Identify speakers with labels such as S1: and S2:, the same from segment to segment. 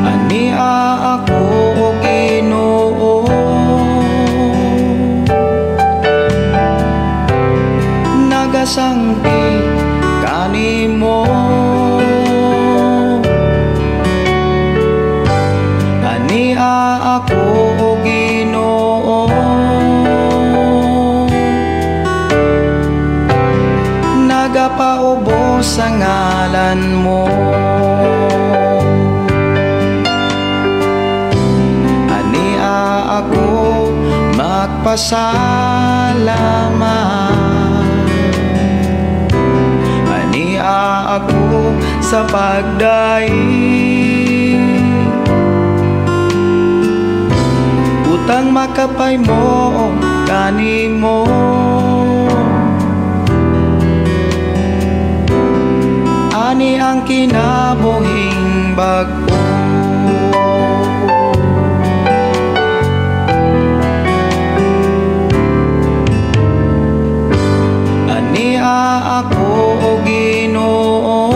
S1: Ania ako, o Ginoo, nagasangpi kanimo. Ania ako, o Ginoo, nagapaubos sa ngalan mo. Ania ako magpasalamat, ania ako sa pagdaig. Utang makapay mo kanimo, ani ang kinabuhing bag-o. Ania ako, o Ginoo,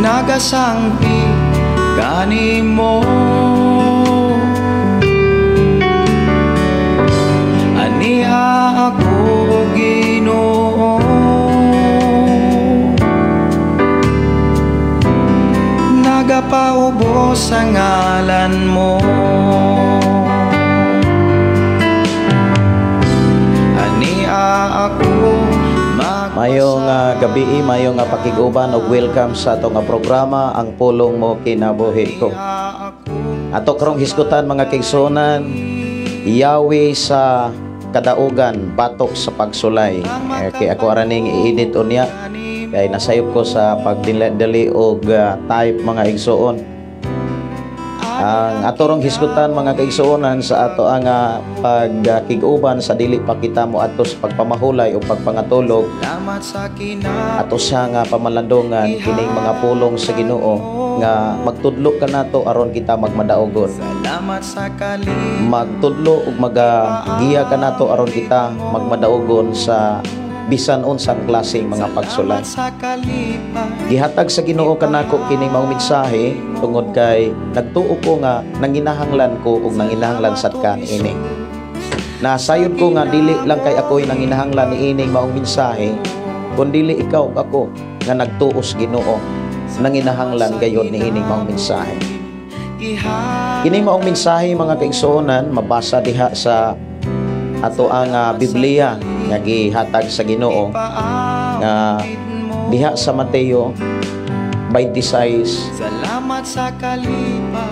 S1: nagasangpi kanimo. Ania ako, o Ginoo, nagapaubos sa ngalan mo. Ania ako.
S2: Mayong gabi, mayong pakig-uban ug welcome sa atong programa Ang Pulong Mo Kinabuhi Ko. Ato karong hisgutan, mga kaigsuonan, Yahweh sa kadaugan, batok sa pagsulay. Kay ako araning i-edit unya kay nasayop ko sa pagdili og type, mga igsuon. Ang ato rong hisgutan, mga kaigsuonan, sa ato ang pagkig-uban sa dili pa kita mo ato sa pagpamahulay o pagpangatulog, ato siya nga pamalandungan kining mga pulong sa Ginoo nga magtudlo kanato aron kita magmadaogon. Magtudlo ug magagiya kanato aron kita magmadaogon sa bisan unsang klaseng mga pagsulay. Gihatag sa Ginoo kanako kini maong mensahe tungod kay nagtuo ko nga nanginahanglan ko ug nanginahanglan sad ka niini. Nasayod ko nga dili lang kay ako'y nanginahanglan niining maong mensahe, kun dili ikaw ug ako nga nagtuo sa Ginoo nanginahanglan gayod niining maong mensahe. Kini maong mensahe, mga kaigsuonan, mabasa diha sa ato ang Biblia nga gihatag sa Ginoo nga diha sa Mateo 26
S1: Salamat sa kalipay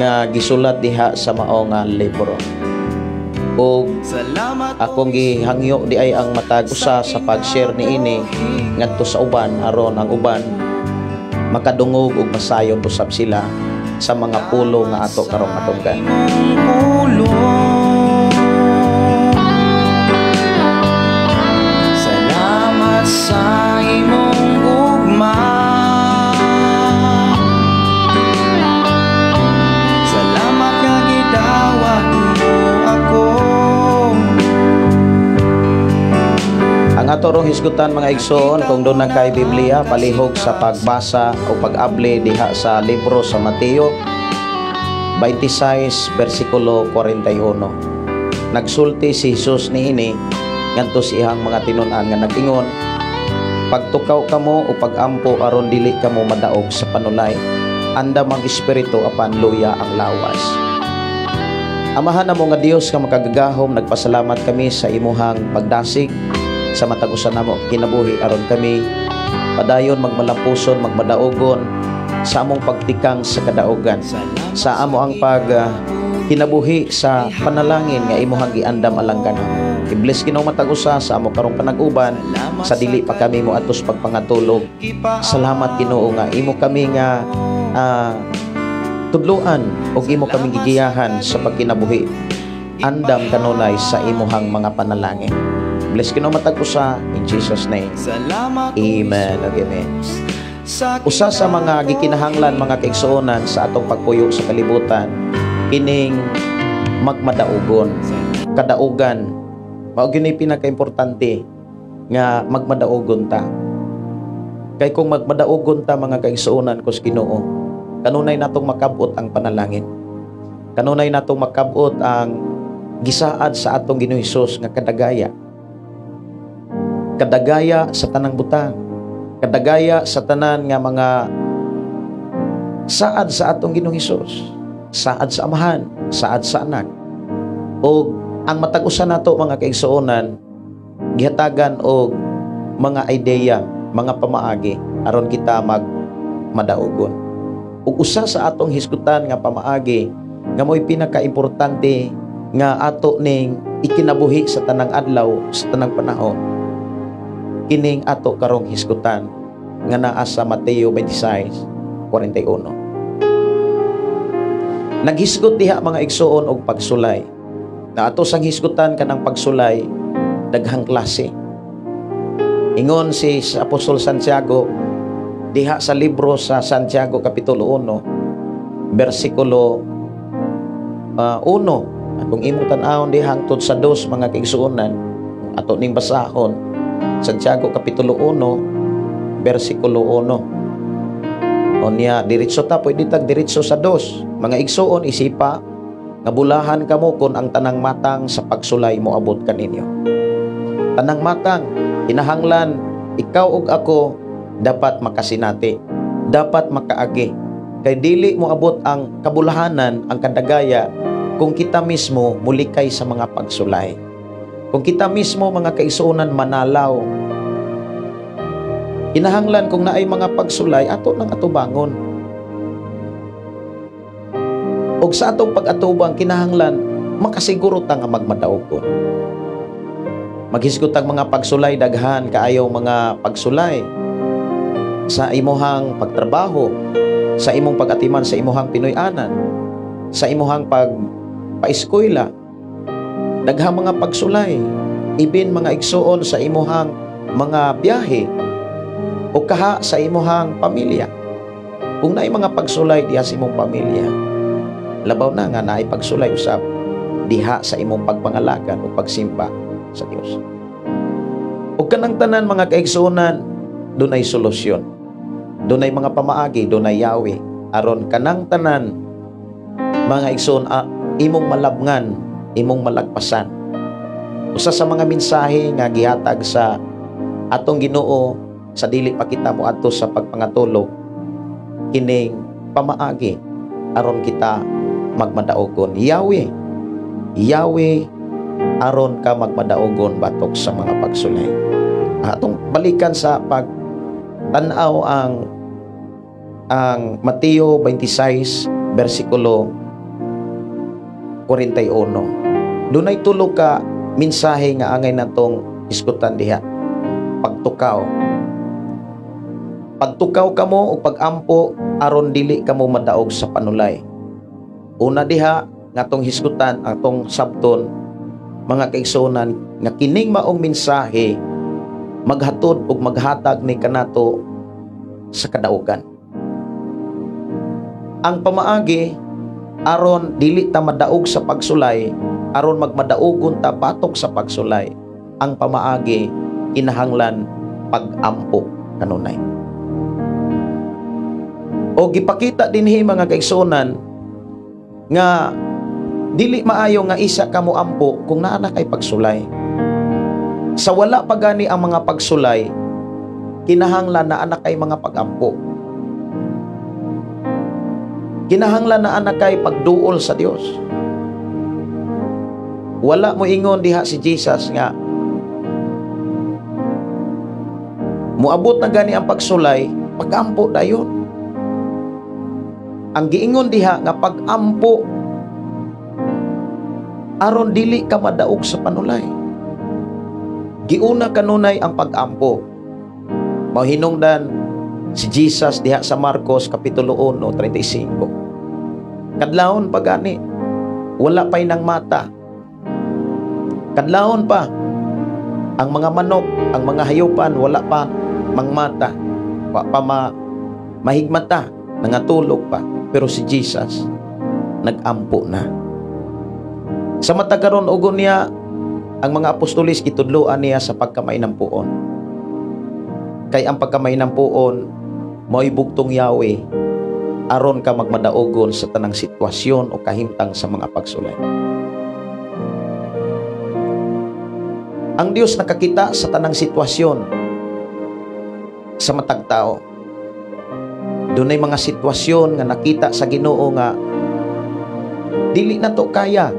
S2: nga gisulat diha sa mao nga libro. Ug akong gihangyo di ay ang matag usa sa pag-share niini ngadto sa uban aron ang uban makadungog ug masayod usab sila sa mga pulo nga ato karong atunggan.
S1: Salamat sa imong gugma. Salamat nga gidawat mo ako.
S2: Ang ato rong hisgutan, mga igsoon, kung doon na kay Biblia, palihog sa pagbasa o pag-able diha sa libro sa Mateo 26 versikulo 41. Nagsulti si Jesus niini ngadto sa iyang mga tinun-an nga nag-ingon, pagtukaw kamo o pagampo aron dili kamo madaog sa panulay. Andam ang espiritu apan luya ang lawas. Amahan namo nga Dios nga makagagahom, nagpasalamat kami sa imuhang pagdasig sa matag usa namo kinabuhi aron kami padayon magmalampuson, magmadaogon sa among pagtikang sa kadaugan, sa amo ang pag kinabuhi sa panalangin nga imuhang giandam alang kanamo. I-bless, Ginoo, matag usa sa amo karong panag-uban sa dili pa kami moadto sa pagpangatulog. Salamat, Ginoo, nga imo kami nga tudluan ug imo kami gigiyahan sa pagkinabuhi andam kanunay sa imuhang mga panalangin. Bless, Ginoo, matag usa in Jesus' name.
S1: Salamat,
S2: Amen ug amen.
S1: sa
S2: Usa sa mga gikinahanglan, mga kaigsuonan, sa atong pagpuyo sa kalibutan, kining magmadaugon, kadaugan. Mao gyud ni pinakaimportante nga magmadaugon ta. Kay kung magmadaugon ta, mga kaigsuonan ko sa Ginoo, kanunay natong makabot ang panalangin. Kanunay natong makabot ang gisaad sa atong Ginoo Hesus nga kadagaya. Kadagaya sa tanang butang. Kadagaya sa tanan nga mga saad sa atong Ginoong Hesus. Saad sa Amahan, saad sa Anak. O ang matag usa nato, mga kaigsuonan, gihatagan og mga ideya, mga pamaagi aron kita mag madaugon. Ug usa sa atong hisgutan nga pamaagi nga mo'y pinakaimportante nga ato ning ikinabuhi sa tanang adlaw, sa tanang panahon, kining ato karong hisgutan nga naa sa Mateo 26:41. Naghisgot diha, mga igsuon, og pagsulay. Na ato sang hisgutan kanang pagsulay, daghang klase. Ingon si Apostol Santiago diha sa libro sa Santiago kapitulo 1 bersikulo 1. Kung imong tan-awon diha hangtod sa 2, mga kaigsuonan, ato ning basahon, Santiago kapitulo 1 bersikulo 1. Unya diretso ta, pwede tag diretso sa 2. Mga igsuon, isipa nga bulahan kamo kon ang tanang matang sa pagsulay moabot kaninyo. Tanang matang, kinahanglan ikaw ug ako dapat makasinati, dapat makaagi. Kay dili moabot ang kabulahanan, ang kadagaya, kung kita mismo mulikay sa mga pagsulay. Kung kita mismo, mga kaigsuonan, manalaw. Kinahanglan kung naay mga pagsulay, ato nang atubangon. Og sa atong pag-atubang, kinahanglan makasiguro ta nga magmadaogon. Maghisgot ang mga pagsulay, daghan kaayo mga pagsulay sa imuhang pagtrabaho, sa imong pag-atiman sa imuhang Pinoy-anan, sa imuhang pag paeskwela. Daghang mga pagsulay, ibin, mga igsuon, sa imuhang mga biyahe o kaha sa imuhang pamilya. Kung naay mga pagsulay diha sa imong pamilya, labaw na nga naay pagsulay usab diha sa imong pagpangalagan o pagsimba sa Dios. Ug kanang tanan, mga kaigsuonan, dunay solusyon. Dunay mga pamaagi, dunay yawi aron kanang tanan, mga igsoon, imong malabngan, imong malagpasan. Usa sa mga mensahe nga gihatag sa atong Ginoo sa dili pa kita moadto sa pagpangatulog, kining pamaagi aron kita magmadaogon. Yahweh, Yahweh aron ka magmadaogon batok sa mga pagsulay. Atong balikan sa pag tan-aw ang Mateo 26 bersikulo 41. Dunay tulo ka mensahe nga angay natong iskutan diha. Pagtukaw. Pagtukaw kamo o pagampo aron dili kamo madaog sa panulay. Una diha nga atong hisgutan, atong sabton, mga kaigsuonan, nga kining maong mensahe maghatod ug maghatag ni kanato sa kadaugan. Ang pamaagi aron dili ta madaog sa pagsulay, aron magmadaugon ta batok sa pagsulay, ang pamaagi kinahanglan pagampo kanunay. O gipakita dinhi, mga kaigsuonan, nga dili maayo nga isa ka mo ampo kung naa na kay pagsulay. Sa wala pa gani ang mga pagsulay, kinahanglan naa na kay mga pagampo. Kinahanglan naa na kay pagduol sa Dios. Wala mo ingon diha si Jesus nga muabot na gani ang pagsulay, pagampo dayon. Ang giingon diha nga pagampo Aron dili ka madaog sa panulay. Giuna kanunay ang pag-ampo. Mao hinungdan si Jesus diha sa Marcos Kapitulo 1:35. Kadlawon pa gani, wala pa'y nang mata. Kadlawon pa, ang mga manok, ang mga hayupan, wala pa mangmata. Wa pa mahigmata, nangatulog pa. Pero si Jesus, nag-ampo na. Sa matag karon ugon niya, ang mga apostolis gitudloan niya sa pagkamainampuon. Kay ang pagkamainampuon, mao'y bugtong Yahweh, aron ka magmadaogon sa tanang sitwasyon o kahimtang sa mga pagsulay. Ang Dios nakakita sa tanang sitwasyon sa matag tao. Dunay mga sitwasyon nga nakita sa Ginoo nga dili na to kaya,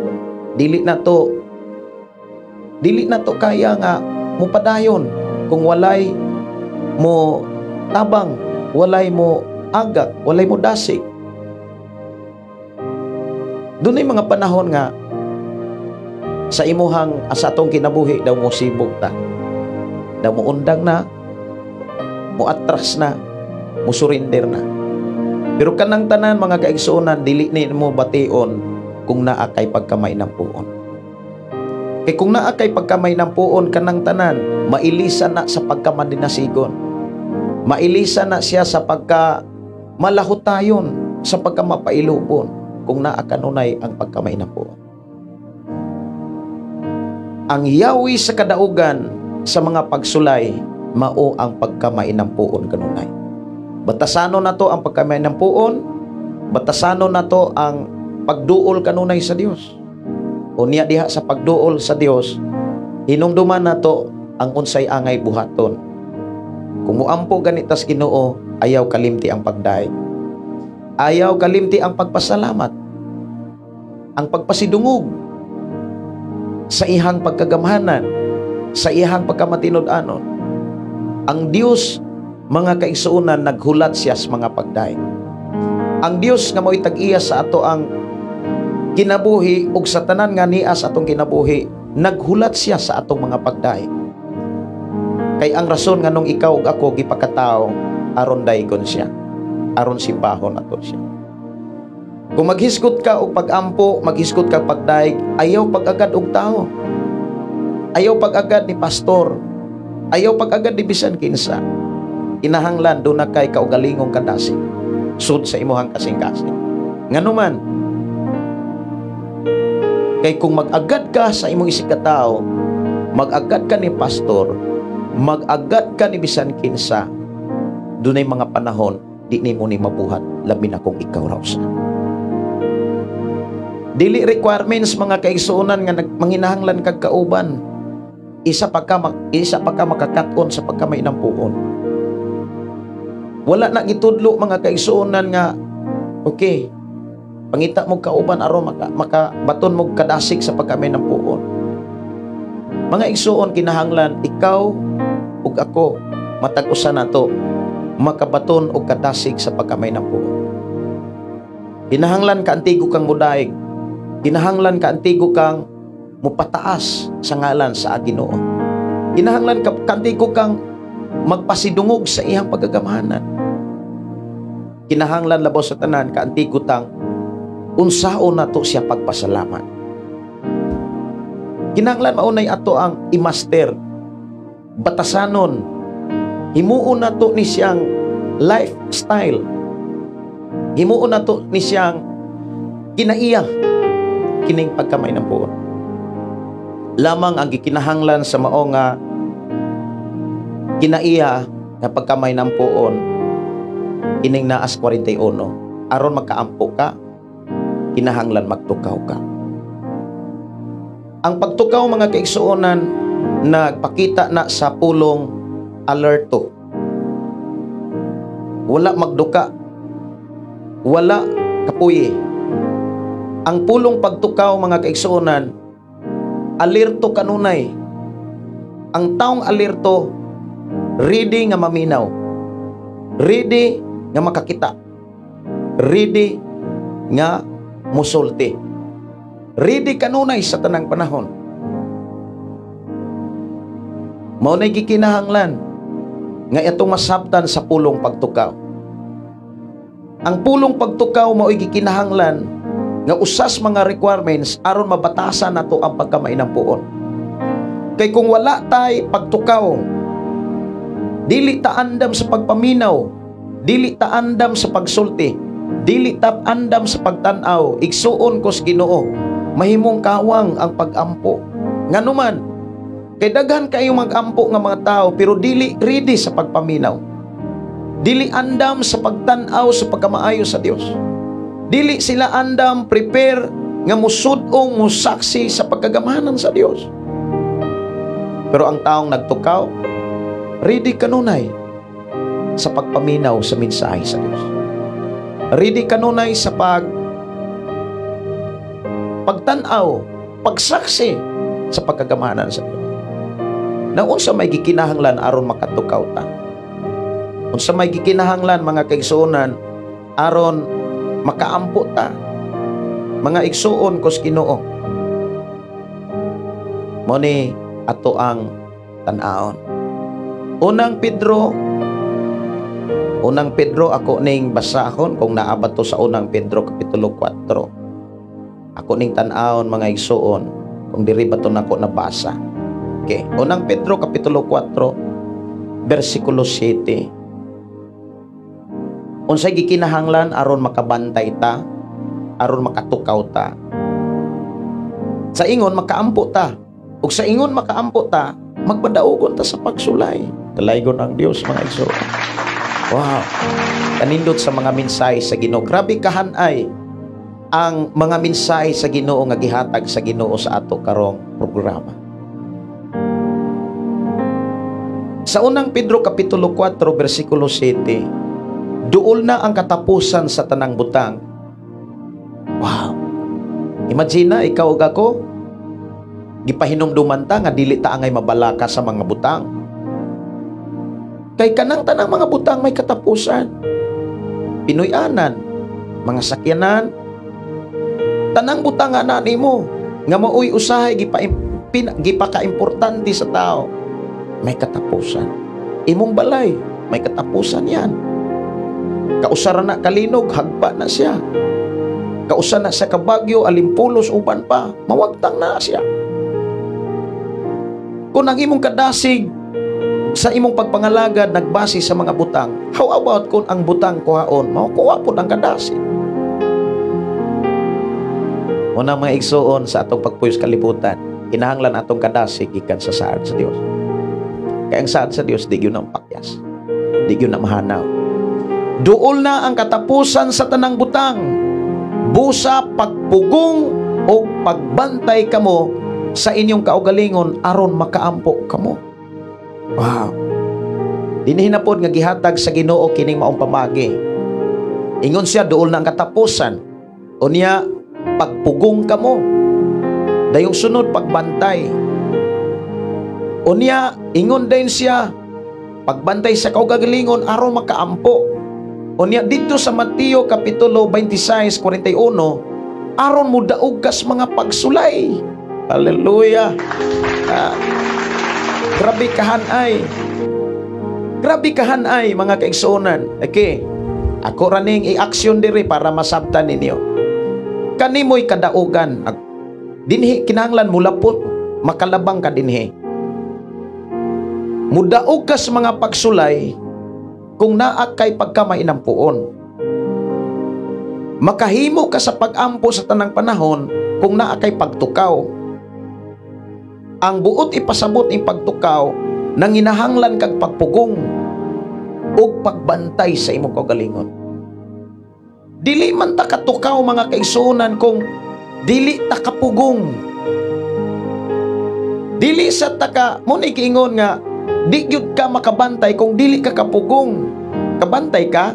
S2: dili na to kaya nga mupadayon kung walay mo tabang, walay mo agak, walay mo dasig. Dunay mga panahon nga sa imuhang sa atong kinabuhi daw mo sibog ta. Daw mo undang na, mo atras na, mo surrender na. Pero kanang tanan, mga kaigsuonan, dili ni mo bation kung naa kay pagkamainampuon. Kay kung naa kay pagkamainampuon, kanang tanan mailisan na sa pagkamadinasigon. Mailisan na siya sa pagka malahutayon, sa pagkamapailubon kung naa kanunay ang pagkamainampuon. Ang yawi sa kadaugan sa mga pagsulay mao ang pagkamainampuon kanunay. Batasanon na to ang pagkamainampuon, batasanon na to ang pagduol kanunay sa Dios. Unya diha sa pagduol sa Dios, hinumduman na to ang unsay angay buhaton. Kung muampo ganitas Ginoo, ayaw kalimti ang pagdaig. Ayaw kalimti ang pagpasalamat. Ang pagpasidungog sa ihang pagkagamhanan, sa ihang pagkamatinud-anon. Ang Dios, mga kaigsuonan, naghulat siya sa mga pagdaig. Ang Dios nga mo'y tag-iya sa ato ang kinabuhi ug sa tanan nga niya sa atong kinabuhi, naghulat siya sa atong mga pagdaig. Kay ang rason nganong ikaw ug ako gipakatao aron daygon siya, aron simbahon ato siya. Kung maghisgot ka og pag-ampo, maghisgot ka pagdaig, ayaw pag-agad og tao. Ayaw pag-agad ni pastor. Ayaw pag-agad ni bisan kinsa. Kinahanglan duna kay kaugalingong kadasig sud sa imuhang kasing-kasing. Nganuman, kay kung mag-agad ka sa imong isig katao, mag-agad ka ni pastor, mag-agad ka ni bisan kinsa, dunay mga panahon di nimo ni mabuhat, labi na kung ikaw ra usa. Dili requirements, mga kaigsuonan, nga manginahanglan kag kauban. Isa pa ka makakat-on sa pagkamainampuon. Wala na gitudlo, mga kaigsuonan, nga okay, pangita mo kauban aron makabaton mo kadasig sa pagkamainampuon. Mga igsuon, kinahanglan ikaw ug ako, matag usa nato makabaton og kadasig sa pagkamainampuon. Kinahanglan kaantigo kang mudaig. Kinahanglan kaantigo kang mupataas sa ngalan sa Ginoo. Kinahanglan kaantigo kang magpasidungog sa iyang pagkagamhanan. Kinahanglan labaw sa tanan, kaantigo tang unsaon nato siya pagpasalamat. Kinahanglan maunay ato ang i-master, batasanon, himuon nato ni siyang lifestyle. Himuon nato ni siyang kinaiya kining pagkamainampuon. Lamang ang gikinahanglan sa mao nga kinaiya nga pagkamainampuon, kining naas 41, aron makaampo ka, kinahanglan magtukaw ka. Ang pagtukaw, mga kaigsuonan, nagpakita na sa pulong alerto. Wala magduka, wala kapuyi. Ang pulong pagtukaw, mga kaigsuonan, alerto kanunay. Ang taong alerto, ready nga maminaw, ready nga makakita, ready nga musulti. Ready kanunay sa tanang panahon. Mao nay gikinahanglan nga atong masabtan sa pulong pagtukaw. Ang pulong pagtukaw mao'y gikinahanglan nga usas mga requirements aron mabatasan nato ang pagkamainampuon. Kay kung wala tay pagtukaw, dili ta andam sa pagpaminaw, dili ta andam sa pagsulti, dili ta andam sa pagtan-aw, igsuon ko sa Ginoo, mahimong kawang ang pagampo. Nganuman, kay daghan kayo magampo nga mga tao pero dili ready sa pagpaminaw. Dili andam sa pagtan-aw sa pagkamaayo sa Dios. Dili sila andam prepare nga musud-ong musaksi sa pagkagamanan sa Dios. Pero ang taong nagtukaw, ready kanunay sa pagpaminaw sa mensahe sa Dios. Ready kanunay sa pagtan-aw, pagsaksi sa pagkagamanan sa Dios. Na unsa may gikinahanglan aron makatukaw ta? Unsa may gikinahanglan, mga kaigsuonan, aron makaampo ta? Mga igsuon ko sa Ginoo, mo ni ato ang tan-awon. Unang Pedro, ako ning basahon kung naa ba to sa Unang Pedro kapitulo 4. Ako ning tan-awon, mga igsuon, kung diri ba to nako nabasa. Okay, Unang Pedro kapitulo 4 bersikulo 7. Unsay gikinahanglan aron makabantay ta, aron makatukaw ta? Sa ingon makaampo ta. Ug sa ingon makaampo ta, magpadaugon ta sa pagsulay. Dalaygon ang Dios, mga igsoon. Wow. Kanindot sa mga mensahe sa Ginoo. Grabe kahanay ang mga mensahe sa Ginoo nga gihatag sa Ginoo sa ato karong programa. Sa Unang Pedro kapitulo 4 bersikulo 7, duol na ang katapusan sa tanang butang. Wow. Imagine na ikaw ug ako, gipahinumduman ta nga dili ta angay mabalaka sa mga butang. Kay kanang tanang mga butang may katapusan. Pinuy-anan, mga sakyanan, tanang butang nga na nimo nga maoy usahay gipakaimportante sa tao, may katapusan. Imong balay, may katapusan yan. Kausara na kalinog, hagpa na siya. Kausa na sa kabagyo, alimpulos, uban pa, mawagtang na siya. Kung ang imong kadasig sa imong pagpangalagad nagbase sa mga butang, how about kung ang butang kuhaon, makuha po ang kadasig? Unang mga igsuon, sa atong pagpuyos kalibutan, kinahanglan atong kadasig gikan sa saad sa Dios. Kaya ang saad sa Dios di gyud na pakyas, di gyud na mahanaw. Duol na ang katapusan sa tanang butang. Busa pagpugong o pagbantay kamo sa inyong kaugalingon aron makaampo kamo. Wow. Dinhi na pod nga gihatag sa Ginoo kining maong pamagi. Ingon siya, duol na ang katapusan. Unya, pagpugong kamo. Dayong sunod, pagbantay. Unya, ingon din siya, pagbantay sa kaugalingon aron makaampo. Unya dito sa Mateo kapitulo 26:41, aron mudaog kas mga pagsulay. Hallelujah. Grabe kahanay. Grabe kahanay, mga kaigsuonan. Okay. Ako raning i-aksyon diri para masabtan ninyo. Kanimoy kadaugan. Dinhi kinahanglan mulapot, makalabang ka dinhi. Mudaog kas mga pagsulay kung naa kay pagkamainampuon. Makahimo ka sa pag-ampo sa tanang panahon kung naa kay pagtukaw. Ang buot ipasabot ning pagtukaw nang inahanglan kag pagpugong ug pagbantay sa imong kaugalingon. Dili man ta katukaw, mga kaigsuonan, kung dili ta kapugong. Dili sa ta ka mo ni giingon nga di gyud ka makabantay kung dili ka kapugong. Kabantay ka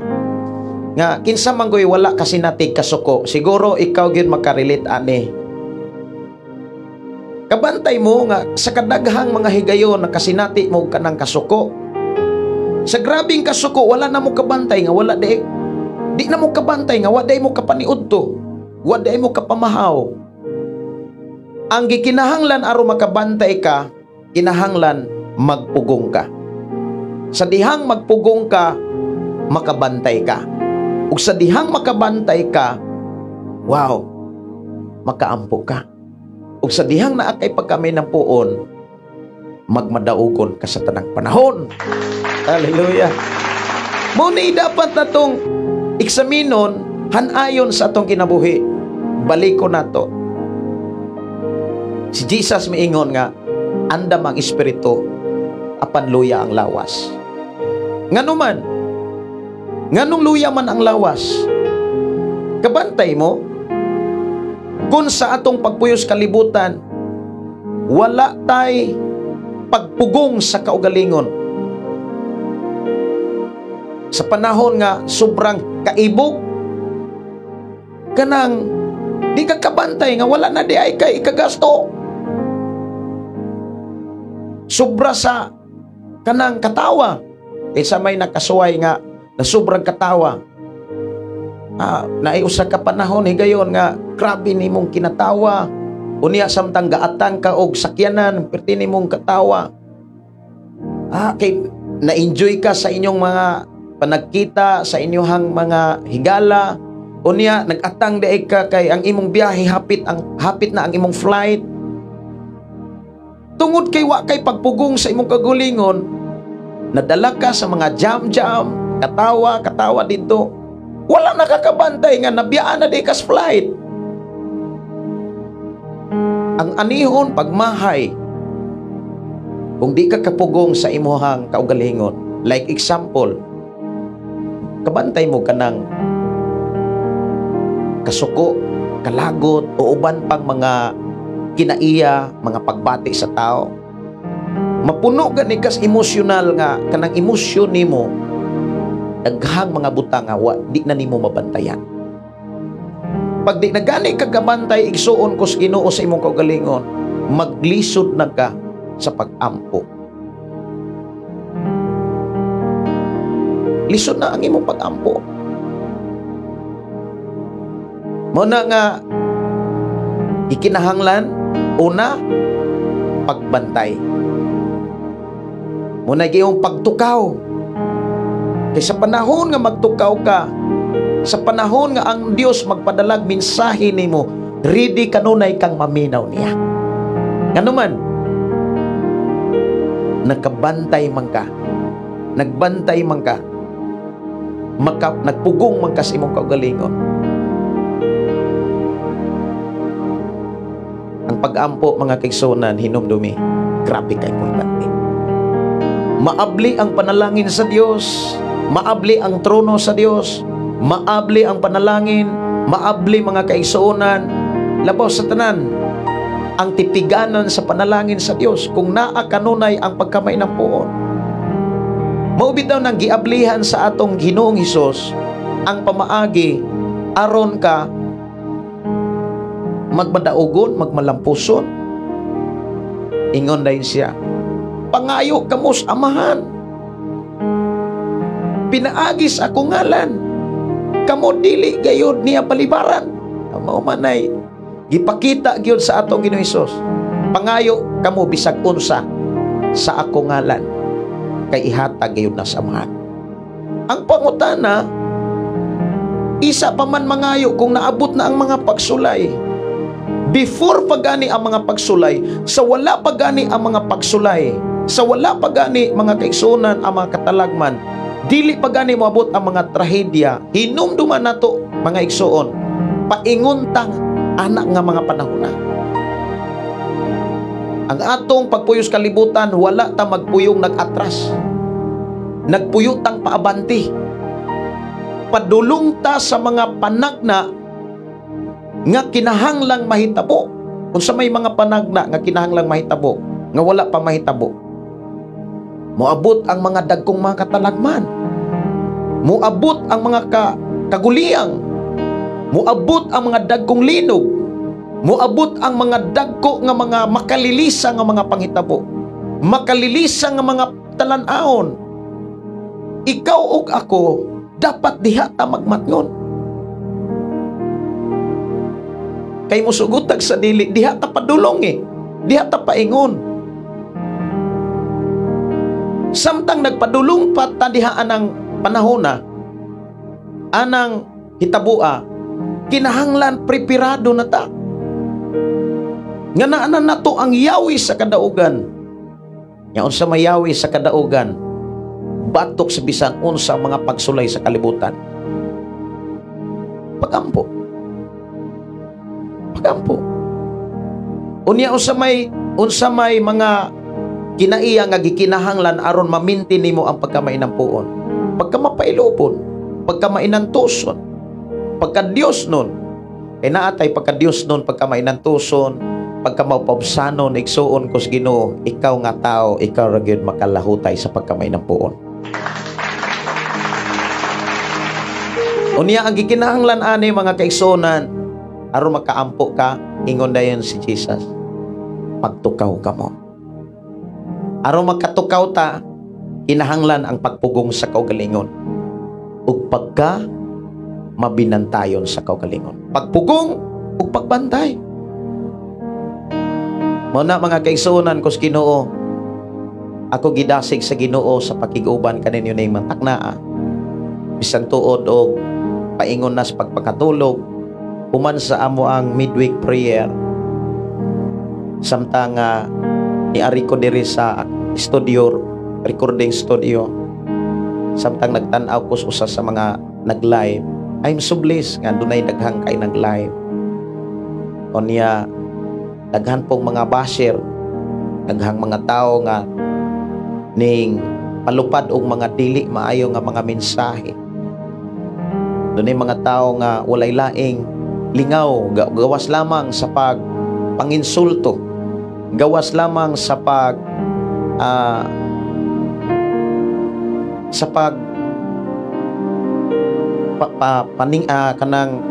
S2: nga kinsa man goy wala kasi natig kasuko. Siguro ikaw gyud makarelate ani. Kabantay mo nga sa kadaghang mga higayon na kasinati mo kanang kasuko. Sa grabing kasuko wala na mo kabantay nga wala di di na mo kabantay nga wa day mo kapaniudto. Wa day mo kapamahaw. Ang gikinahanglan aron makabantay ka, kinahanglan magpugong ka. Sa dihang magpugong ka, makabantay ka. Ug sa dihang makabantay ka, wow, makaampo ka. Ug sa dihang naa kay pagkamainampuon, magmadaugon ka sa tanang panahon. Hallelujah. Mao ni dapat natong eksaminon hanayon sa atong kinabuhi. Baliko nato. Si Jesus miingon nga andam ang espiritu apan luya ang lawas. Ngano man? Nganong luya man ang lawas? Kabantay mo kung sa atong pagpuyos kalibutan wala tay pagpugong sa kaugalingon. Sa panahon nga sobrang kaibog, kanang di ka kabantay nga wala na di ay kay ikagasto. Sobra sa kanang katawa. Kaysa may nakasuway nga na sobrang katawa. Naay usa ka panahon higayon nga grabe nimong kinatawa. Unya samtang gaatang ka og sakyanan, perti nimong katawa. Kay na-enjoy ka sa inyong mga panagkita, sa inyong mga higala. Unya nag-atang diay ka kay ang imong biyahe hapit na ang imong flight. Tungod kay wa kay pagpugong sa imong kagulingon, nadala ka sa mga jam-jam, katawa, katawa dito. Wala nakakabantay nga nabiyaan na di kas flight. Ang anihon pagmahay kung di ka kapugong sa imuhang kaugalingon. Like example, kabantay mo kanang kasuko, kalagot, o uban pang mga kinaiya, mga pagbati sa tao. Mapuno gani kas emosyonal nga kanang emosyon nimo, daghang mga butang nga wa di na nimo mabantayan. Pag di na gani ka kabantay, igsuon ko sa Ginoo sa imong kaugalingon, maglisod na ka sa pag-ampo. Lisod na ang imong pag-ampo. Mao na nga ikinahanglan una pagbantay. Mao na giyong pagtukaw. Kay sa panahon nga magtukaw ka, sa panahon nga ang Dios magpadalag mensahe nimo, ready kanunay kang maminaw niya. Ngano man, nakabantay man ka, nagbantay man ka, nagpugong man ka sa imong kaugalingon. Ang pag-ampo, mga kaigsuonan, hinumdumi, grabe ka importante. Maabli ang panalangin sa Dios, maabli ang trono sa Dios, maabli ang panalangin, maabli mga kaigsuonan, labaw sa tanan ang tipiganan sa panalangin sa Dios kung naa kanunay ang pagkamainampuon. Mao bitaw nang giablihan sa atong Ginoong Hesus ang pamaagi aron ka magmadaugon, magmalampuson. Ingon dayon siya, pangayo kamo sa Amahan, pinaagi sa akong ngalan, kamo dili gayud niya palibaran. Mao manay gipakita gyud sa atong Ginoong Hesus, pangayo kamo bisag unsa sa akong ngalan, kay ihatag gayud na sa Amahan. Ang pangutana, isa pa man mangayo kung naabot na ang mga pagsulay. Before pa gani ang mga pagsulay, sa wala pa gani ang mga pagsulay, sa wala pa gani mga kaigsuonan ang mga katalagman, dili pa gani moabot ang mga trahedya, hinumduman nato mga igsuon, painguntang anak nga mga panahon na. Ang atong pagpuyos kalibutan, wala ta magpuyong nag-atras. Nagpuyo tang paabanti. Padulong ta sa mga panagna nga kinahanglang mahitabo. Kung sa may mga panagna nga kinahanglang mahitabo, nga wala pa mahitabo, moabot ang mga dagkong mga katalagman, moabot ang mga kaguliyang, moabot ang mga dagkong linog, moabot ang mga dagko nga mga makalilisa nga mga panghitabo, makalilisa nga mga talan-awon. Ikaw ug ako dapat diha ta magmatngon. Kay musugutag sa dili, diha ta padulong eh. Diha ta paingon. Samtang nagpadulong pa ta diha anang panahona, anang hitabua, kinahanglan preparado na ta. Nga naa nato ang yawi sa kadaugan. Nga unsa may yawi sa kadaugan, batok sa bisan unsa mga pagsulay sa kalibutan. Pagampo. Pagampo. Unya unsa may mga kinaiya nga gikinahanglan aron ma-maintain nimo ang pagkamainampuon? Pagkamapailobon, pagkamainantuson, pagka-Dios nun. Kay naa tay pagka-Dios nun, pagkamainantuson, pagkamapaubsanon, igsuon ko sa Ginoo, ikaw nga tao, ikaw ra gyud makalahutay sa pagkamainampuon. Unya ang gikinahanglan ani, mga kaigsuonan, aron makaampo ka, ingon dayon si Jesus, pagtukaw ka mo. Aron makatukaw ta, kinahanglan ang pagpugong sa kaugalingon ug pagka mabinantayon sa kaugalingon. Pagpugong ug pagbantay. Mao na, mga kaigsuonan ko sa Ginoo, ako gidasig sa Ginoo sa pakig-uban kaninyo ning mataknaa. Bisan tuod og paingon na sa pagpakatulog, human sa amo ang midweek prayer, samtang niari ko diri sa studio, recording studio, samtang nagtan-aw ko sa usa sa mga nag-live. I'm so blessed nga dunay daghang kay nag-live. Unya daghan pong mga basher, daghang mga tao nga ning palupad og mga dili maayo nga mga mensahe. Dunay mga tao nga walay laing lingaw, gawas lamang sa pag panginsulto, gawas lamang sa pag pa, pa, paning kanang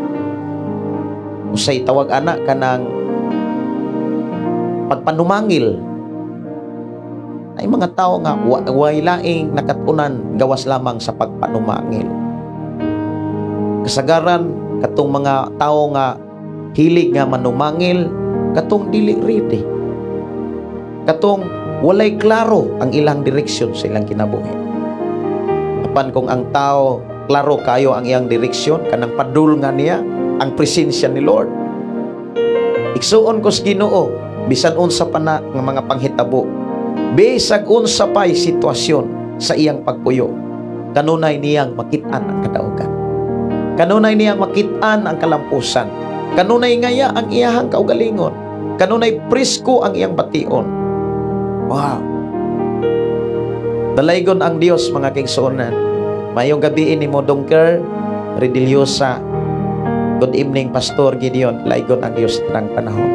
S2: usay tawag ana, kanang pagpanumangil, ay mga tao nga way laing nakatunan gawas lamang sa pagpanumangil. Kasagaran katong mga tao nga hilig nga manumangil, katong dili ready, katong walay klaro ang ilang direksyon sa ilang kinabuhi. Apan kung ang tao klaro kayo ang iyang direksyon, kanang padul nga niya ang presensya ni Lord, igsuon ko sa Ginoo, bisan unsa pa na nga mga panghitabo, bisag unsa pa'y sitwasyon sa iyang pagpuyo, kanunay niyang makit-an ang kadaugan, kanunay niyang makit-an ang kalampusan, kanunay ngaya ang iyahang kaugalingon, kanunay presko ang iyang bation. Wow. Dalaygon ang Dios, mga kaigsuonan. Mayong gabi nimo, Dongker Rediliosa. Good evening, Pastor Gideon. Dalaygon ang Dios sa tanang panahon.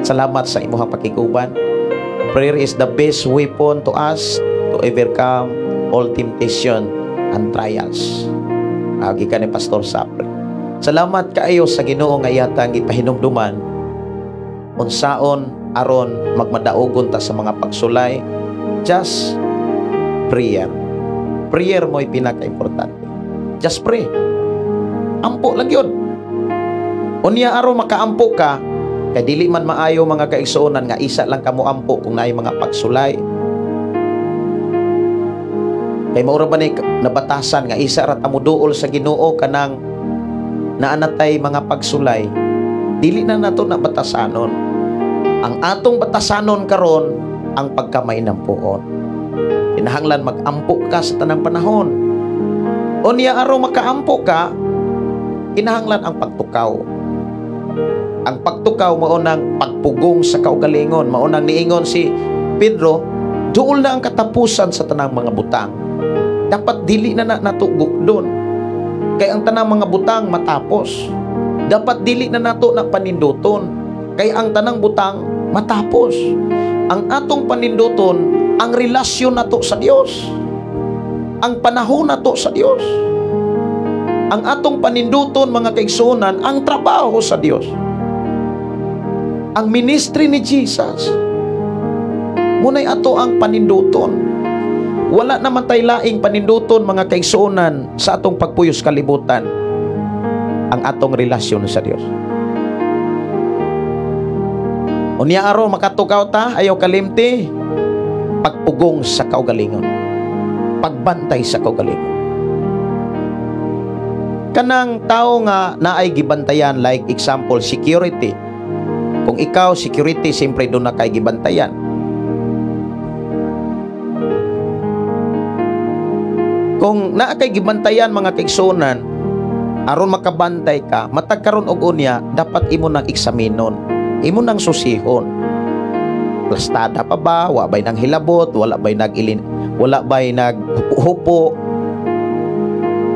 S2: Salamat sa imuhang pakiguban. Prayer is the best weapon to us to overcome all temptation and trials. Agi ka ni Pastor Sapre. Salamat kaayo sa Ginoo nga iyatang gipahinumduman unsaon aron magmadaugon ta sa mga pagsulay. Just prayer. Prayer mo'y pinaka-importante. Just pray. Ampo lang yun. Unya aron makaampo ka, kay dili man maayo, mga kaigsuonan, nga isa lang kamo ampo kung naay mga pagsulay. Kay maura ba ni nabatasan nga isa ra ta moduol sa Ginoo kanang naa natay mga pagsulay? Dili na nato na batasanon. Ang atong batasanon karon ang pagkamainampuon. Kinahanglan magampo ka sa tanang panahon. Unya aron makaampo ka, kinahanglan ang pagtukaw. Ang pagtukaw mao nang pagpugong sa kaugalingon, mao nang niingon si Pedro, duol na ang katapusan sa tanang mga butang. Dapat dili na na nato gukdon. Kay ang tanang mga butang matapos. Dapat dili na nato na paninduton. Kay ang tanang butang matapos. Ang atong paninduton, ang relasyon nato sa Dios. Ang panahon nato sa Dios. Ang atong paninduton, mga kaigsuonan, ang trabaho sa Dios. Ang ministry ni Jesus. Muna'y ato ang paninduton. Wala naman tay laing paninduton, mga kaigsuonan, sa atong pagpuyos kalibutan, ang atong relasyon sa Dios. Unya aron makatukaw ta, ayaw kalimti, pagpugong sa kaugalingon, pagbantay sa kaugalingon. Kanang tao nga naay gibantayan, like example security. Kung ikaw security, siyempre doon na kay gibantayan. Kung naa kay gibantayan mga kaigsuonan, aron makabantay ka, matag karon og unya, dapat imo nang eksaminon, imo nang susihon. Plastada pa ba? Wa bay nang hilabot? Wala bay nag-ilin? Wala bay naghupo?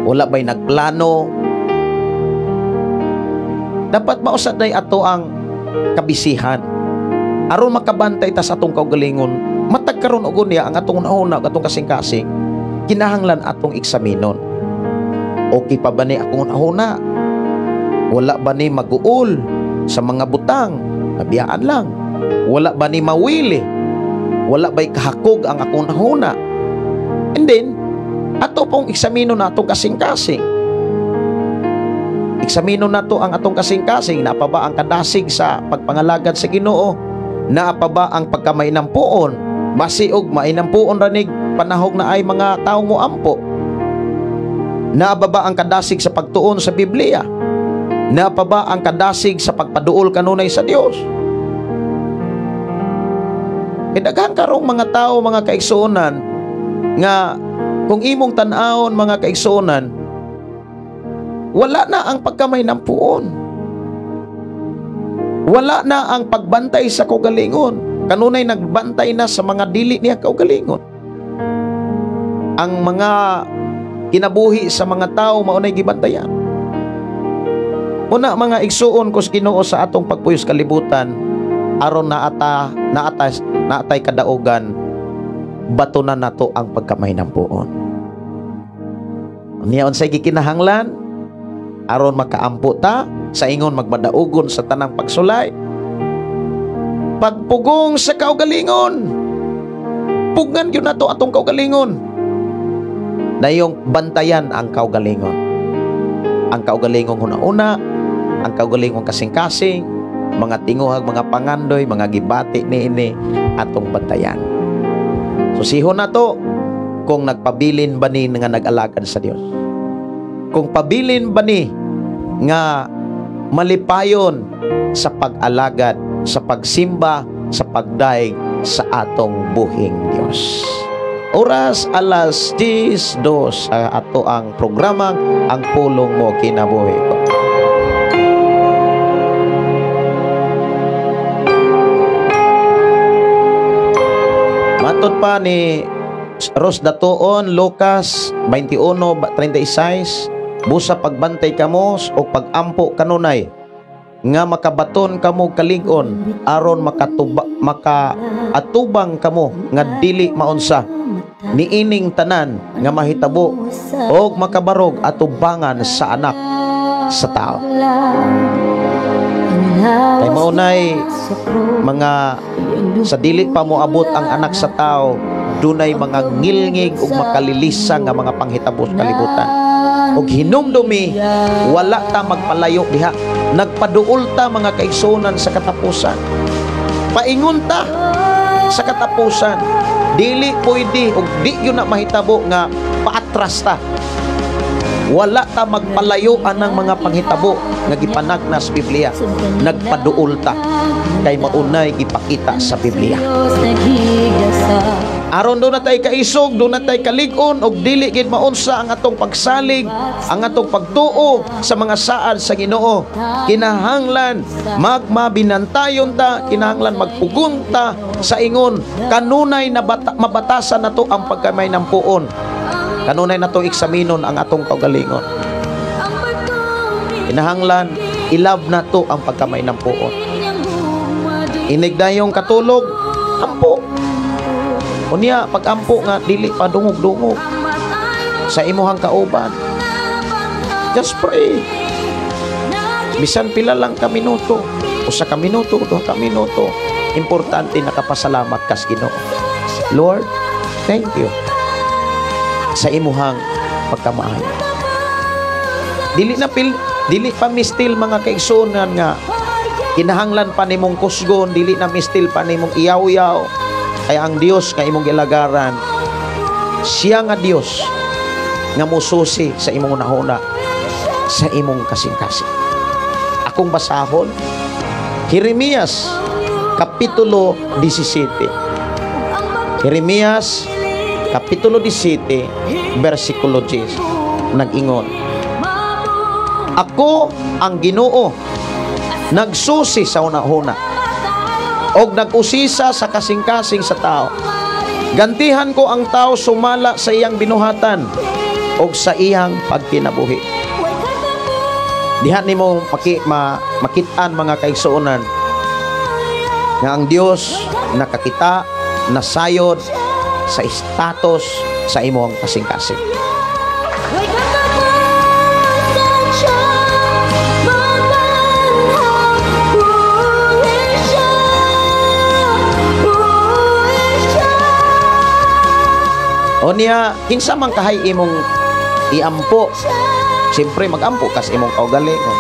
S2: Wala bay nagplano? Dapat mausad day ato ang kabisihan. Aron makabantay ta sa atong kaugalingon, matag karon og unya ang atong hunahuna, atong kasing-kasing, kinahanglan atong eksaminon. Okay pa ba ni akong hunahuna? Wala ba ni maguol sa mga butang? Nabiyaan lang. Wala ba ni mawili? Wala ba'y kahakog ang akong hunahuna? And then, ato pong eksamino na atong kasing-kasing. Eksamino na to ang atong kasing-kasing. Naa pa ba ang kadasig sa pagpangalagad sa Ginoo? Naa pa ba ang pagkamainampuon? Basi og mainampuon ranig panahog na ay mga taong moampo. Naa pa ba ang kadasig sa pagtuon sa Biblia? Naa pa ba ang kadasig sa pagpaduol kanunay sa Dios? Daghan karong mga tao, mga kaigsuonan, nga kung imong tan-awon, mga kaigsuonan, wala na ang pagkamainampuon. Wala na ang pagbantay sa kaugalingon. Kanunay nagbantay na sa mga dili niya kaugalingon. Ang mga kinabuhi sa mga tao maunay gibantayan. Una mga igsuon ko sa Ginoo sa atong pagpuyos kalibutan, aron naatay kadaugan, bato na nato ang pagkamahinampuon. Niya unsay gikinahanglan aron makaampo ta sa ingon magmadaugon sa tanang pagsulay. Pagpugong sa kaugalingon, pugngan gyud nato atong kaugalingon. Dayong bantayan ang kaugalingon. Ang kaugalingong huna-una, ang kaugalingong kasing-kasing, mga tinguhag, mga pangandoy, mga gibati niini atong bantayan. Susihon nato kung nagpabilin ba ni nga nag-alagad sa Dios. Kung pabilin ba ni nga malipayon sa pag-alagad, sa pagsimba, sa pagdaig sa atong buhing Dios. Oras alas 10:02 ato ang programang Ang Pulong Mo Kinabuhi Ko. Matod pa ni Ros Datuon, Lucas 21:36, busa pagbantay kamo o pagampo kanunay nga makabaton kamo kalig-on aron makaatubang kamo nga dili maunsa niining tanan nga mahitabo og makabarog atubangan sa anak sa tao. Kay maunay mga sa dili pa moabot ang anak sa tao, dunay mga ngilngig ug makalilisa nga mga panghitabo sa kalibutan. Og hinumdumi, wala ta magpalayo diha. Nagpaduol ta mga kaigsuonan sa katapusan. Paingon ta sa katapusan. Dili pwede og di yun na mahitabo nga paatras ta. Wala ta magpalayo anang mga panghitabo nga gipanagna sa Biblia. Nagpaduol ta kay maunay gipakita sa Biblia. Aron doon na tayo kaisog, doon na tayo kalig-on, og dili gid maunsa ang atong pagsalig, ang atong pagtuo sa mga saad sa Ginoo. Kinahanglan magmabinantayon ta, kinahanglan magpugon ta sa ingon kanunay na mabatasan nato ang pagkamay ng puon. Kanunay nato eksaminon ang atong kaugalingon. Kinahanglan ilove nato ang pagkamay ng puon. Inigdayong katulog, ampo. Unya pag-ampo nga dili pa dungog-dungog sa imuhang kauban. Just pray. Bisan pila lang ka minuto, usa ka minuto, duha ka minuto, importante nakapasalamat kas Ginoo. Lord, thank you sa imuhang pagkamaayo. Dili na pil, dili pa mistil mga kaigsuonan nga Kinahanglan pa nimong kusgon, dili na mistil pa nimong iyaw-yaw. Kaya ang Dios nga imong gilagaran, siya nga Dios nga mususi sa imong hunahuna, sa imong kasing-kasing. Akong basahon, Jeremias Kapitulo 17. Jeremias Kapitulo 17, versikulo 10. Nag-ingon, "Ako ang Ginoo, nagsusi sa hunahuna og nag-usisa sa kasing-kasing sa tao. Gantihan ko ang tao sumala sa iyang binuhatan og sa iyang pagkinabuhi." Diha nimo makit-an, mga kaigsuonan, nga ang Dios nakakita, nasayod sa status sa imong kasing-kasing.
S1: Way katapusan siya, mabanhaw, puri siya, puri siya.
S2: O niya, kinsa man kahay imong iampo? Siyempre magampo kas imong kaugalingon.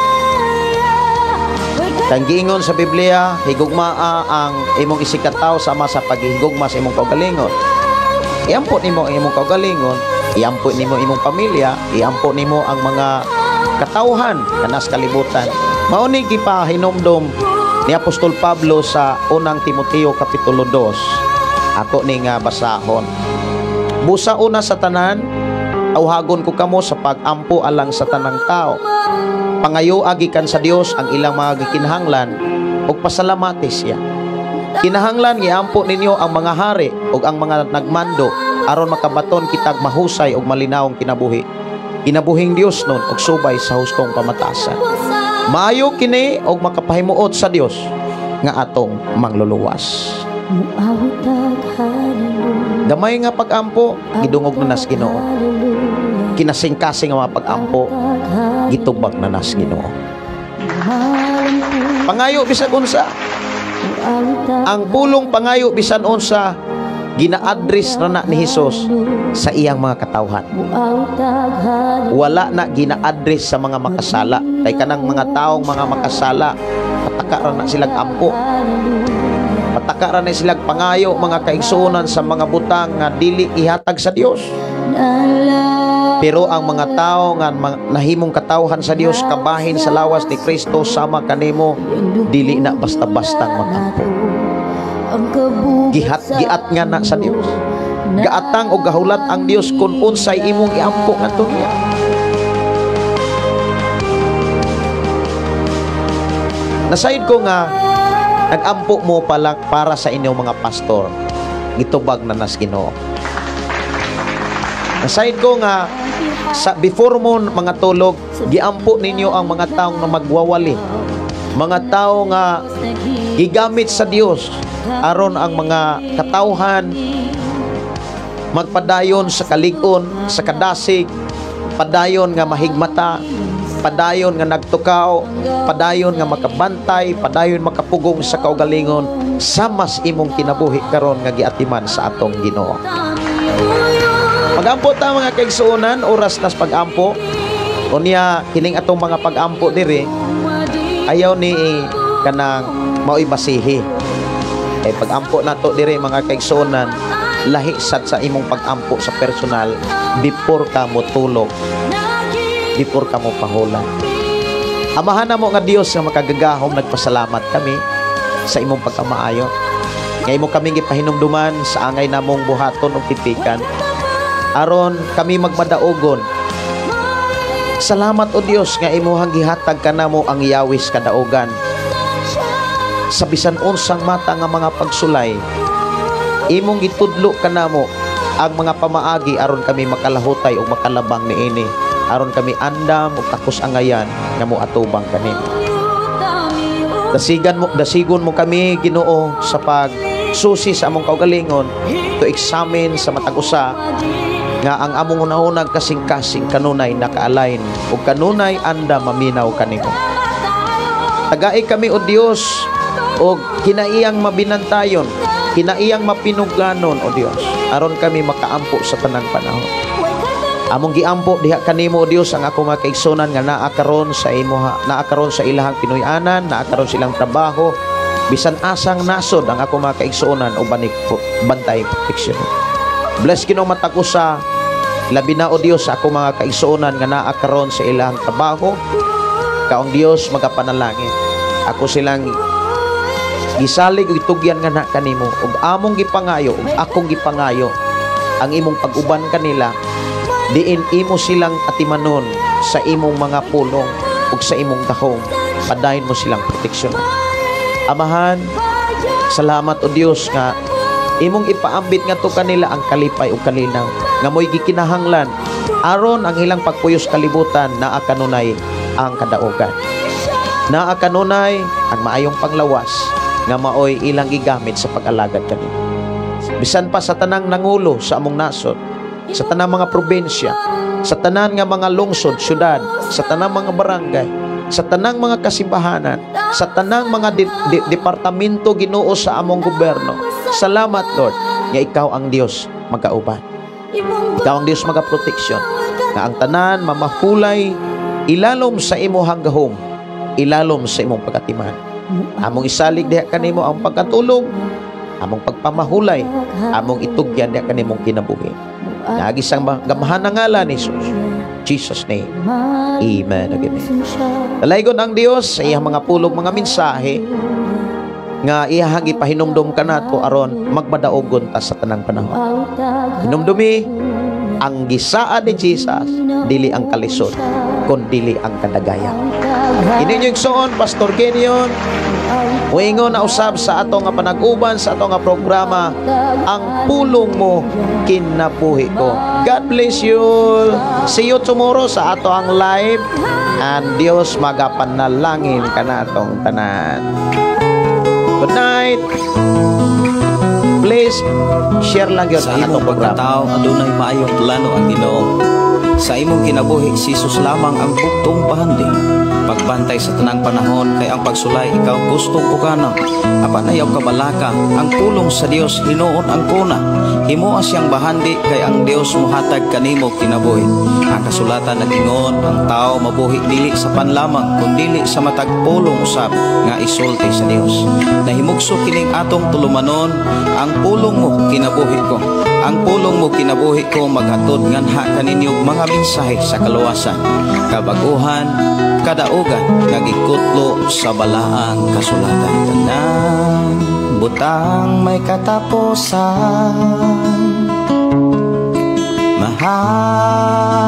S2: Kang giingon sa Biblia, higugmaa ang imong isigkatawo sama sa paghihigugma sa imong kaugalingon. Iampo nimo ang imong kaugalingon, iampo nimo imong pamilya, iampo nimo ang mga katawhan kanas kalibutan. Mao ni gipahinumdom ni Apostol Pablo sa Unang Timoteo Kapitulo 2. Ako ni nga basahon. "Busa una sa tanan, tawhagon ko kamo sa pag-ampo alang sa tanang tao. Pangayo gikan sa Dios ang ilang mga gikinahanglan ug pasalamati siya. Kinahanglan giampo ninyo ang mga hari ug ang mga nagmando aron makabaton kitag mahusay ug malinawong kinabuhi. Kinabuhing Dios nun ug subay sa hustong pamatasan. Maayo kini ug makapahimuot sa Dios nga atong mangluluwas."
S1: Muawit hallelujah.
S2: Gamay nga pag-ampo, gidungog na nas Ginoo.
S1: Hallelujah.
S2: Kinasingkasing nga mga pag-ampo, gitubag na nas Ginoo. Pangayo bisag unsa, ang pulong "pangayo bisan unsa" gina-address na na ni Hesus sa iyang mga katawhan. Wala na gina-address sa mga makasala. Kay kanang mga taong mga makasala, pataka ra na silang ampo. Pataka ra na silang pangayo, mga kaigsuonan, sa mga butang nga dili ihatag sa Dios. Pero ang mga tao nga nahimong katawhan sa Dios, kabahin sa lawas ni Kristo sama kanimo, dili na basta-bastang magampo. Gihat giat nga na sa Dios. Gaatang o gahulat ang Dios kung unsay imong iampo ngadto niya. Nasayod ko nga nag-ampo mo pa lang para sa inyong mga pastor, gitubag na nas Ginoo. Nasayod ko nga sa before mo mga tulog, giampo ninyo ang mga taong na magwawali, mga tao nga gigamit sa Dios aron ang mga katawhan magpadayon sa kalig-on, sa kadasig, padayon nga mahigmata, padayon nga nagtukaw, padayon nga makabantay, padayon makapugong sa kaugalingon sa mas imong kinabuhi karon nga giatiman sa atong Ginoo. Pagampo ta, mga kaigsuonan, oras nas pagampo. Unya kining atong mga pagampo diri, ayaw ni kanang mao'y basihi. Kay pagampo nato diri, mga kaigsuonan, lahi sad sa imong pagampo sa personal before ka mo tulog, before ka mo pahulan. Amahan namo nga Dios nga makagagahom, nagpasalamat kami sa imong pagkamaayo. Nga imo kami gipahinumduman sa angay namong buhaton og tipikan aron kami magmadaogon. Salamat, o Dios, nga imuhang gihatag kanamo ang yawis kadaogan. Sa bisan unsang mata nga mga pagsulay, imong gitudlo kanamo ang mga pamaagi aron kami makalahutay ug makalabang niini, aron kami andam ug takos angayan nga moatubang kanimo. Dasigan mo, dasigon mo kami, Ginoo, sa pagsusi sa among kaugalingon to examine sa matag usa nga ang among hunahunag kasing-kasing kanunay naka-align ug kanunay anda maminaw kanimo. Tagai kami, o Dios, og kinaiyang mabinantayon, kinaiyang mapinuglanon, o Dios, aron kami makaampo sa tanang panahon. Among giampo diha kanimo, O Dios, ang ako mga kaigsunan nga naa karon sa imo, naa karon sa ilahang Pinoy-anan, naa karon sa ilang trabaho, bisan asang nasod ang ako mga kaigsuonan, uban bantay, proteksyon. Bless, Ginoo, matag usa, labi na, O Dios, sa ako mga kaigsuonan nga naa karon sa ilang trabaho. Ikaw ang Dios magapanalangin. Ako silang gisalig ug itugyan nga na kanimo ug among gipangayo ug akong gipangayo ang imong pag-uban kanila, diin imo silang atimanon sa imong mga pulong ug sa imong gahom. Padayon mo silang proteksyon. Amahan, salamat, O Dios, nga imong ipaambit nga to kanila ang kalipay ug kalinaw nga mo'y gikinahanglan aron ang ilang pagpuyos kalibutan naa kanunay ang kadaugan, naa kanunay ang maayong panglawas nga maoy ilang gigamit sa pag-alagad kanimo. Bisan pa sa tanang nangulo sa among nasod, sa tanang mga probinsya, sa tanan nga mga lungsod, syudad, sa tanang mga barangay, sa tanang mga kasimbahanan, sa tanang mga departamento, Ginoo, sa among gobyerno. Salamat, Lord, nga ikaw ang Dios magauban. Ikaw ang Dios magaproteksyon. Nga ang tanan mamahulay ilalom sa imuhang gahom, ilalom sa imong pagatiman. Among isalig diha kanimo ang pagkatulog, among pagpamahulay, among itugyan diha kanimong kinabuhi. Naagi sa gamhanan ngalan ni Jesus. Jesus' name. Amen. Amen. Dalaygon ang Dios sa iyang mga pulong, mga mensahe nga iyahang ipahinumdum kanato aron magmadaogon ta sa tanang panahon. Hinumdumi, ang gisaad ni Jesus dili ang kalisod kun dili ang kadagayan. Ini inyong igsoon, Pastor Kenyon. Muingon na usab sa ato nga panag-uban sa ato nga programa, "Ang Pulong Mo Kinabuhi Ko." God bless you. See you tomorrow sa ato ang live and Dios magapanalangin kanatong tanan. Good night. Please share lang yun
S3: Sa
S2: ang
S3: imong
S2: atong programa.
S3: Pagkatao, adunay maayong plano ang Ginoo. Sa imong kinabuhi, si Jesus lamang ang buktong bahandi. Pagbantay sa tanang panahon kay ang pagsulay ikaw gustong uganon. Apan ayaw kabalaka, ang pulong sa Dios hinuon ang kuna. Himoa siyang bahandi kay ang Dios muhatag kanimo kinabuhi. Ang kasulatan nag-ingon, ang tao mabuhi dili sa pan lamang kundili sa matag pulong usab nga isulti sa Dios. Nahimugso kining atong tulumanon, "Ang Pulong Mo Kinabuhi Ko." "Ang Pulong Mo Kinabuhi Ko" maghatod nganha kaninyo mga mensahe sa kaluwasan, kabaguhan, kadaugan nga gikutlo sa balaang kasulatan. Tanang butang may katapusan. Mahal.